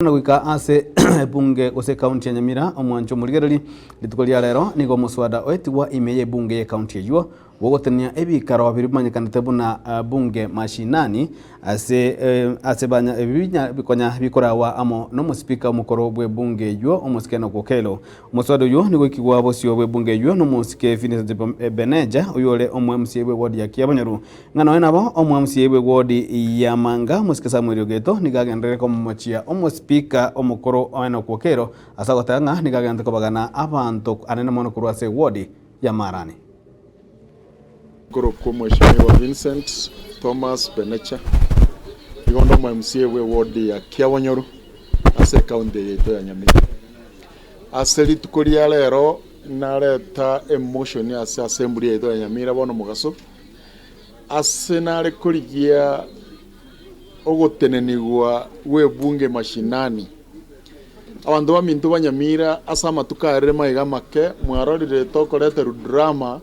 Na goika ase ebunge gose ekaunti ya Nyamira, omwancho omorigereri, rituko ria rero nigo omoswada oetigwa ime y'ebunge y'ekaunti eyio bw'ogotenenia ebikaro biria bimanyekanete buna bunge mashinani ase ase banya ebi bikonya bikorawa amo n'omosipika omokoro bw'ebunge eyio omosike Enock Okello. Omoswada oyio nigo oikigwa bosio bw'ebunge eyio n'omosike Vincent Ebeneja oyio ore omo MCA bw'eward ya Kiabonyoru. Ng'a nonya nabo, omwamsie bw'ewodi ya Manga, omosike Samuel Ogeto, nigo agenderere komomochia omosipika omokoro Enock Okello ase agoteba ng'a nigo agenderete kobagana abanto anene mono korwa ase ewodi ya Marani. Korokwa Omweshimiwa Vincent Thomas Benecha, nigo onde omo MCA bwe ward ya Kiabonyoru ase ecounty eye yaito ya Nyamira. Ase rituko ria rero nareta emotion ase assembly yaito ya Nyamira bono mogaso, Ase nare korigia ogotenenigwa gw'ebunge mashinani. Abanto baminto ba Nyamira ase amatuko arere maiga amake mwarorire tokoreterwa drama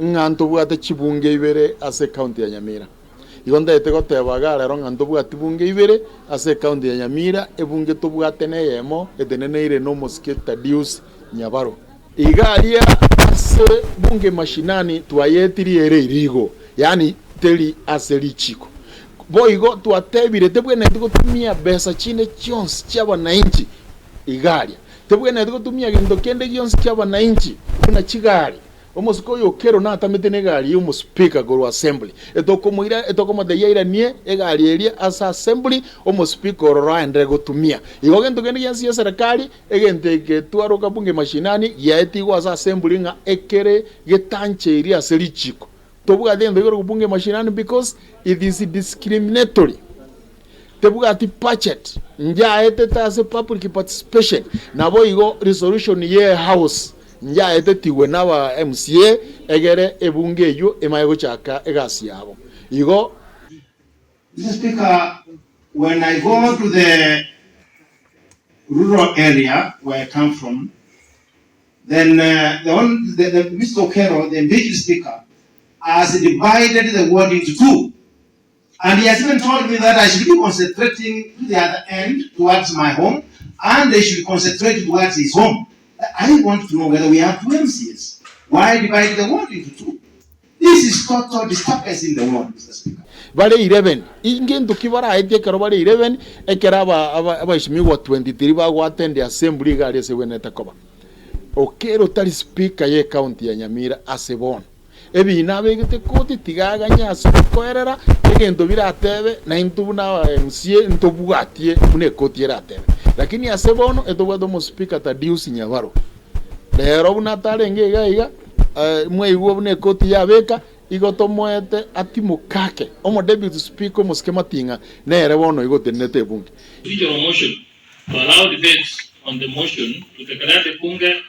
ng'a ntobwate chibunge ibere ase ecounty ya Nyamira. Igo ntagete goteba iga rero ng'a ntobwati bunge ibere ase ecounty ya Nyamira, ebunge tobwate neyemo eteneneire nomosike Tadius Nyabaro. Iga aria ase bunge mashinani twayetirie ere irigo, yaani teri ase richiko. Boigo twatebire tebwenereti gotumia besa chinde chionsi chi'abanainchi iga aria. Tebwenereti gotumia gento kende gionsi ki'abanainchi buna chigari. Omosike oyo Okello natamete negari y'omospeaker korwa assembly. Etokomoira etokomotebia airanie egari eria ase assembly omospeaker ororo aenderere gotumia. Igo gento kende gionsi gi'eserekari Egento eke twaroka bunge mashinani giaetigwe ase assembly ng'a ekere getancheiri ase richiko. Tobwati egento gekorokwa bunge mashinani because it is discriminatory. Tebwati budget, njaetete ase public participation, naboigo resolution ye house njaetetigwe na aba MCA egere ebunge eyio emanye gochaka egasi yabo. Igo. Mr. Speaker, when I go to the rural area where I come from, then uh, the, one, the, the, Mr. Okero, the impeached speaker, has divided the ward into two. And he has even told me that I should be concentrating to the other end towards my home, and they should concentrate towards his home. I want to know whether we have two MCs. Why divide the ward into two? This is total disturbance in the world, Mister Speaker. Bare 11. Ingento ki baraetie ekero bare 11, ekero aba aba abaishimigwa 23 bagoattend assembly iga aria ase egwenerete koba. Okello tari speaker ye county ya Nyamira ase bono. Ebina abegete koti tiga aganye ase okoerera egento biratebe naintwe buna aba MCA ntobwatie buna ekoti eratebe. Lakini ase bono etobwate omospeaker Tadius Nyabaro. Rero buna atarenge iga iga, mwaigwa buna ekoti yabeka, igo tomoete atimokake. Omo deputy speaker omosike Mating'a nere bono igo otenenete ebunge. Procedural motion to allow debate on the motion to declare the Bunge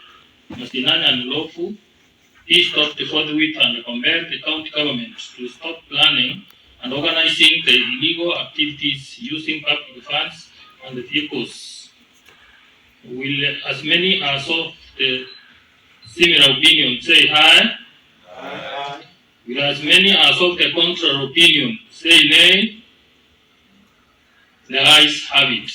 Mashinani unlawful be stopped forthwith and compel the county government to stop planning and organizing the illegal activities using public funds and vehicles. Will as many as of the similar opinion say aye? Will as many as of the contrary opinion say nay? The ayes have it.